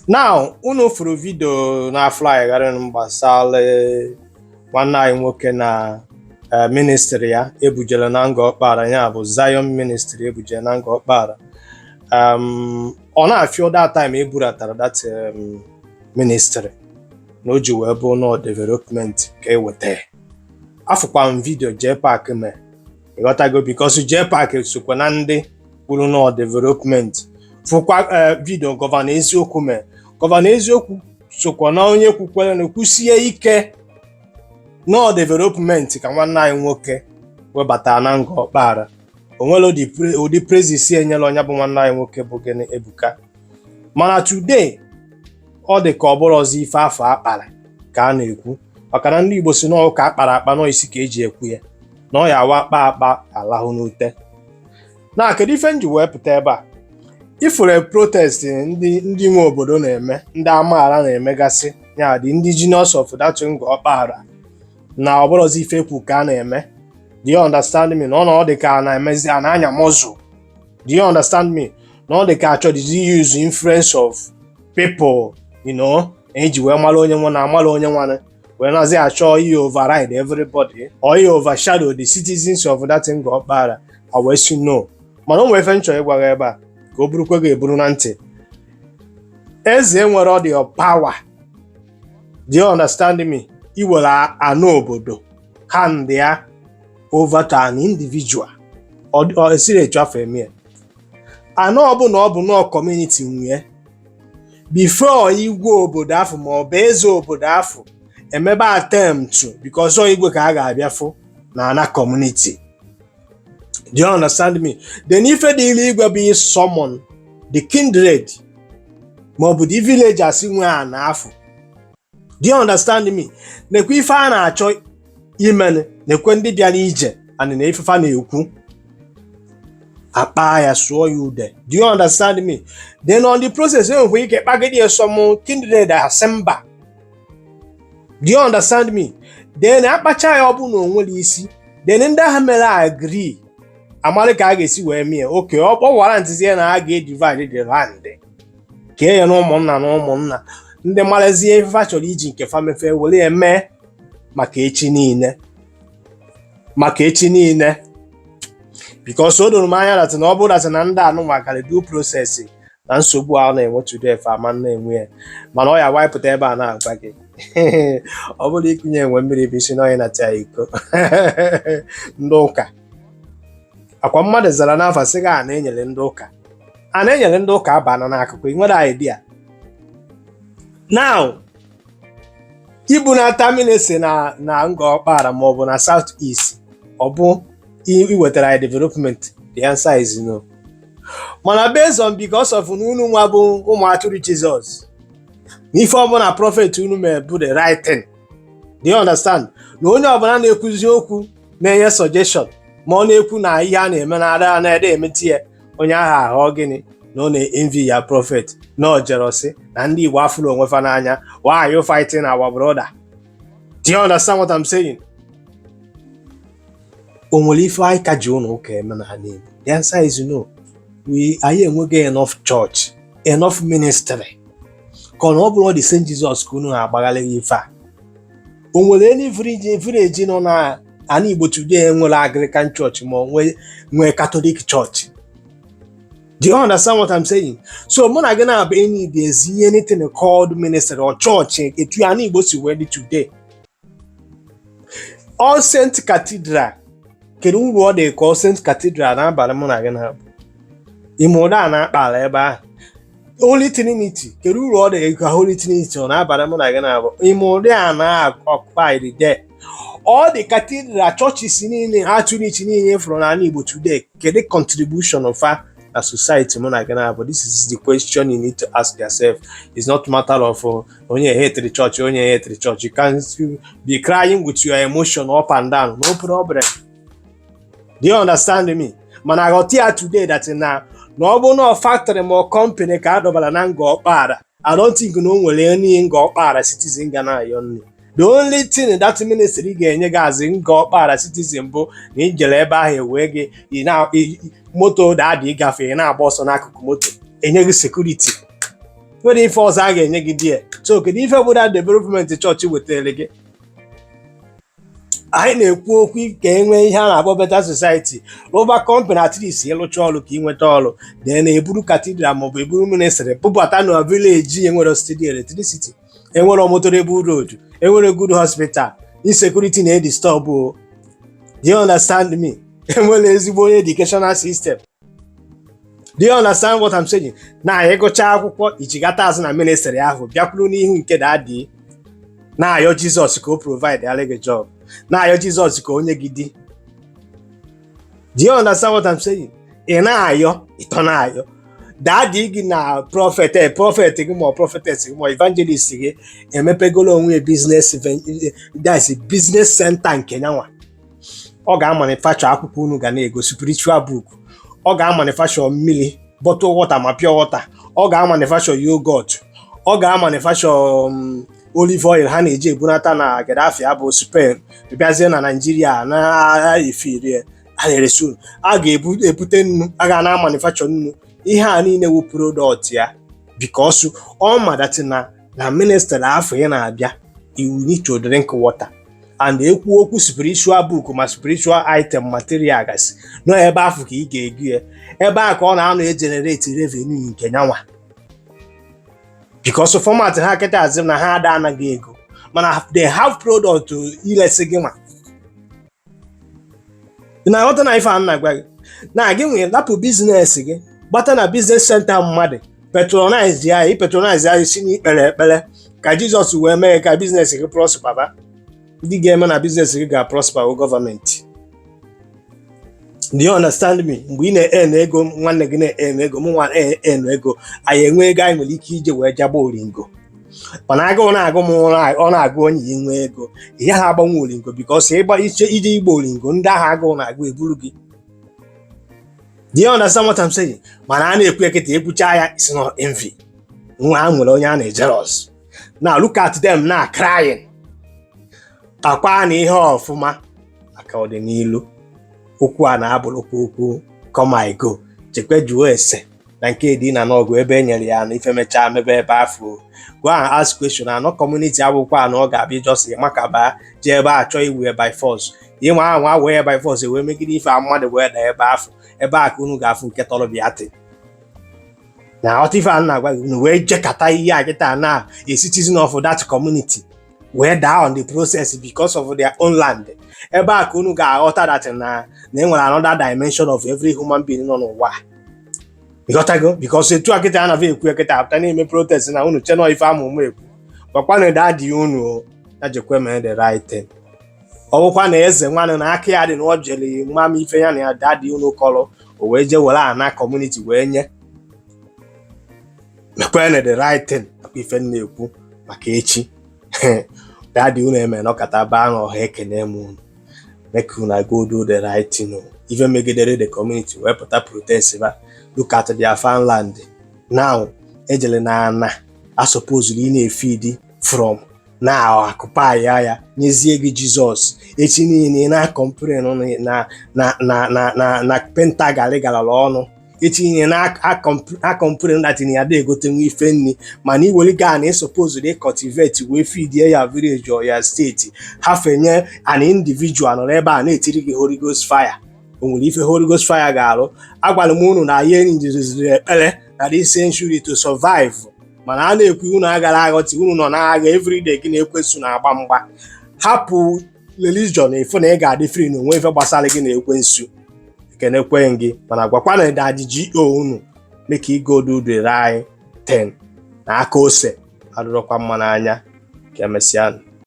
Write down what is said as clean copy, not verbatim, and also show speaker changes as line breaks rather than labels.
Now, unu fụrụ video na-aflygharị gbasara nwanne anyị nwoke na ministry ya ebujere na Ngor Okpala, ya bụ Zion Ministry ebujere na Ngor Okpala. Ọ na-afịọ that time eburatara that ministry na o ji wee bụ nọ development ka eweta. Afụkwa m video JPAC mee, ịghọtago? Because JPAC sokwa na ndị kwuru nọ development. Fụkwa video Governor Eziokwu mee. Governor Eziokwu sokwa na onye kwukwere na kwusie ike nọọ development ka nwanne anyị nwoke webatara na Ngor Okpala. O nwere ụdị praises enyela onye bụ nwanne anyị nwoke bụ gịnị, Ebuka. Mana today, ọ dị ka ọ bụrụ ọzọ ife afọ akpara ka a na-ekwu, maka na ndị Igbo si n'ọ ka akpara akpa nọ isi ka eji ekwu ya na ọ ya awa akpa akpa alahụ n'ute. Na kedu ife m ji wee pụta ebe a? Ifure protest ndị nwe obodo na-eme, ndị amaala na-emegasị ya, the indigenous of that Ngor Okpala, na ọ bụrụzi ife ekwu ka a na-eme. Do you understand me? Na ọ na ọ dị ka a na-emezi a na-anya mọzụ. Do you understand me? Na ọ dị ka achọrọzi use influence of people eji wee mara onye nwe na amara onye nwanne, wee nazi achọ ihe override everybody or ihe overshadow the citizens of that Ngor Okpala. A wee sị no. Mana o nwere ife m chọrọ ịgwa gị ebe a ka o burukwa gị eburu na ntị. Eze nwere ọ dị power, do you understand me, iwere anụ obodo hand ya over to an individual, ọ esiri etu afọ eme ya. Anọ ọbụla ọ bụ nọọ community nwee before igwe obodo afọ ma ọ bụ eze obodo afọ emebe attempt, because ọ igwe ka a ga-abịa fụ na ana community. Do you understand me? Then ife dịrị igwe bụ summon the kindred ma ọ bụ the villagers nwe ana afọ. Do you understand me? Nekwe ife a na-achọ imene, nekwe ndị bịara ije and na ifefa na-ekwu akpa ya sụọ ya ude. Do you understand me? Then on the process, enwekwa ike kpagide ya, some kindred asị mba. Do you understand me? Then akpacha ya, ọ bụ na o nwere isi, then ndị agha mere agree, amarị ka a ga-esi wee mie oke ọ kpọwara ntizie na a ga-edivide the land, kee ya na ụmụnna na ụmụnna, ndị marazie ife fa chọrọ iji nke fa mefe were ya mee maka echi niile, maka echi niile, because o doro m anya that na ọ bụrụ that na ndị anụnwa gara due process na nsogbu a na-enwe today, fa ama na-enwe ya. Mana ọ ya wipụta ebe a na-agwa gị, ọ bụrụ ikunye enwe mmiri bụ isi na onye na-ata ya iko. Ndị ụka akwa mmadụ zara n'afa sị gị a na-enyere ndị ụka, a na-enyere ndị ụka abana n'akụkụ. Ị nwere idea now ibunata ministry na Ngor Okpala maọbụ na South East, ọ bụ iwetara anyị development? The answer is no. Mana based on because of na unu nwa bụ ụmụ atụrụ Jizọs, na ife ọbụla prophet unu mere bụ the right thing. Do you understand? Na onye ọbụla na-ekwuzi okwu, na-enye suggestion, ma ọ na-ekwu na ihe a na-eme na ada na-ede emeti ya, onye ahụ aghọọ gịnị? Na ọ na-envy ya prophet, na ọ jealousy, na ndị Igbo afụrụ onwe fa n'anya. Why are you fighting our brother? Do you understand what I'm saying? O nwere ife anyị ka ji ụlọ ụka eme n'ala Igbo? The answer is no. We anyị enweghị enough church, enough ministry, ka ọ na ọ bụrụ the same Jesus ka unu na-agbagharị ya ife a. O nwere any village nọ na ala Igbo today nwere Anglican church ma ọ nwee Catholic church? Do you understand what I'm saying? So mụ na gị na-abụ enyi ga-ezi anything called ministry or church etu ala Igbo si wee dị today. All Saint Cathedral, kedu uru ọ dị ka All Saint Cathedral n'abalị mụ na gị na-abụ ime ụda a na-akpa ala ebe ahụ? Holy Trinity, kedu uru ọ dị ka Holy Trinity ọ na-abalị mụ na gị na-abụ ime ụdị a na-occupied there? All the cathedral churches niile, outreach niile fụrụ n'ala Igbo today, kedu contribution of ha na society mụ na gị na-abụ? This is the question you need to ask yourself. It's not matter of onye hate church, onye hate church. You can be crying with your emotion up and down, no problem. Do you understand me? Mana aghọta ya today that na ọ bụ na factory ma ọ company ka a dọbara na Ngor Okpala, I don't think na o nwere any Ngor Okpala citizen ga na-ayọ nri. The only thing that ministry ga-enye gị azị Ngor Okpala citizen bụ na ijere ebe ahụ ewee gị moto da-adị ịgafe, ị na-agba ọsọ n'akụkụ moto, enye gị security. Nwere ife ọzọ a ga-enye gị die? So kedu ife bụ that development chọọchị wetara gị? Anyị na-ekwu okwu ka e nwee ihe a na-akpọ better society. Rụba company, at least ịlụcha ọrụ ka ị nweta ọrụ, then eburu cathedral maọbụ eburu ministry bubata na village. Enwere steady electricity, enwere motorable road, enwere good hospital, insecurity na-edisturb o. Do you understand me? Enwere ezigbo educational system. Do you understand what I'm saying? Na ịgụcha akwụkwọ, ijigata azụ na ministry ahụ, bịakwuru n'ihu nke daddy, na-ayọ Jizọs ka o provide alị gị job, na-ayọ Jizọs ka o nye gị di. Do you understand what I'm saying? Ị na-ayọ ịtọ, na-ayọ daddy gị na prophet gị ma ọ prophetess gị ma ọ evangelist gị emepegolo onwe ya business, that's business center nke nyanwa. Ọ ga-amanufacture akwụkwọ unu ga na-ego, spiritual book. Ọ ga-amanufacture mmiri, bottle water ma pure water. Ọ ga-amanufacture yogurt. Ọ ga-amanufacture olive oil ha na-eji ebunata na Gaddafi bụ Spain, bịazie na Naijiria na-efiri a na-eresi unu. A ga-ebute nnu, a ga na manufacture nnu. Ihe a niile wu product ya, because ọ ma that na ministry afọ ị na-abịa, you need to drink water and ekwu okwu spiritual book ma spiritual item, material gasị nọ ebe afọ ka ị ga-egu ya. Ebe a ka ọ na-anọ egenerate revenue nke nyanwa, because format ha kịta azị na ha ada anaghị ego, mana they have product ilesi gị. Nwa ị na-aghọta na ife a na-agwa gị na gị nwere lapụ business gị, gbata na business center mmadụ, patronize ya, ipatronize ya, si n'ikpere ekpere ka Jizọs wee mee ka business gị prosper. Ba ndị ga-eme na business gị ga-prosper bụ gọọmenti. Do you understand me? Mgbe ị na-en ego, nwanne gị na-en ego, mụ nwa na-en ego, anyị enwe ego anyị nwere ike ije wee jagba oringo. Mana agụụ na-agụ m, ọ na-agụ onye inwe ego ihe ha agbanwe oringo, because ịgba iche ije igba oringo, ndị ahụ agụụ na-agụ eburu gị. Do you understand what I'm saying? Mana a na-ekwu ekịta, ekwucha ya, isi na envy nwa ha nwere onye a na-ejealous. Now look at them now crying. Takwa na ihe ọfụma maka ọdịnihu. Okwu a na-abụrụkwa okwu come I go. Chekwe jụọ ese na nke dị na n'ọgụ ebe e nyere ya na ife mechaa mebe ebe afọ. Go and ask question. Anọ community akwụkwọ a na ọ ga-abịa just maka baa jee ebe a chọọ iwe by force. Ịnwa ahụ awee ya by force wee megide ife a mmadụ wee daa ebe afọ. Ebe a ka unu ga-afụ nke tọrọ bịa na ọtọ. Ife a na-agwa gị, unu wee jekata ihe a kịta na a citizen of that community wee daa on the process because of their own land. Ebe a ka unu ga-aghọta that na enwere another dimension of every human being nọ n'ụwa. Ịghọtago? Because etu a kịta anaghị ekwu kịta apụta na-eme protest na unu chenọ ife amụmụ ekwu. Gwakwanụ daddy unu o, ya jekwe mee the right thing. Ọ bụkwa na eze nwanne na aka ya dị na ọ jere nwa m ife ya na ya daddy unu kọrọ, o wee jee were ana community wee nye. Mekwanụ the right thing. Nakwa ife m na-ekwu maka echi daddy unu eme nọkọta baa n'ọha ekene m unu, make una go do the right thing o. Ife megidere the community wee pụta protest ba, look at their farmland now. Ejele na ana a supposed ị na-efeed from na akụpa ya, ya nyezie gị Jizọs. Echi niile ị na-acomplain na na na na na na painter garị garara ọnụ. Echi niile na-acomplain that na ya ada egotenwu ife nri, mana iwere gaa na ịsupposed ị cultivate wee feedie ya village or ya steeti, hafenye an individual nọrọ ebe a na-etiri gị Holy Ghost fire. O nwere ife Holy Ghost fire ga-arụ? Agwara m unu na ya enjiziri ekpere na this century to survive, mana a na-ekwu unu agara aghọta. Unu nọ n'agha everyday, gị na ekwensu na-agba mgba. Hapụ religion, efu na ị ga-adị free na onwe ife gbasara gị na ekwensu. Ekenekwe gị, mana gwakwana daddy go unu make e go do the right thing, na aka ose adịrọkwa mma n'anya. Ka emesịa.